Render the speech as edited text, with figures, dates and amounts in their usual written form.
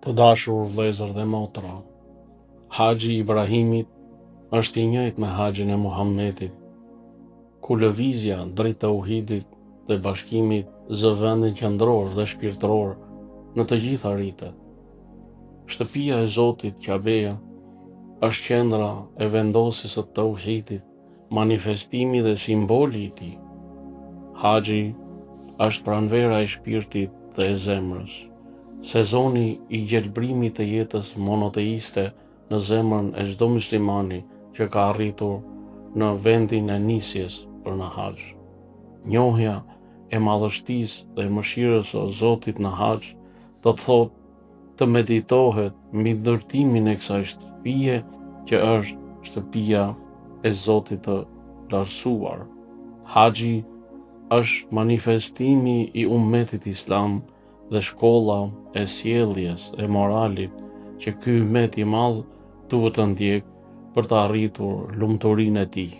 Të dashur vëllezër dhe motra, Haxhi i Ibrahimit është i njëjtë me haxhin e Muhammedit, ku lëvizja drejt teuhidit dhe bashkimit zë vendin qendror dhe shpirtëror në të gjitha ritet. Shtëpia e Zotit, Qabeja, është qendra e vendosjes së teuhidit, manifestimi dhe simboli i tij. Haxhi është pranvera e shpirtit dhe e zemrës, sezoni i gjelbrimit të jetës monoteiste në zemrën e çdo myslimani që ka arritur në vendin e nisjes për në haxh. Njohja e madhështisë dhe mëshirës së Zotit në haxh do të thotë të meditohet mbi ndërtimin e kësaj shtëpie që është shtëpia e Zotit të Lartësuar. Haxhi është manifestimi i ummetit islam dhe shkolla e sjelljes e moralit që ky ummet i madh duhet të ndjekë për të arritur lumturinë e tij.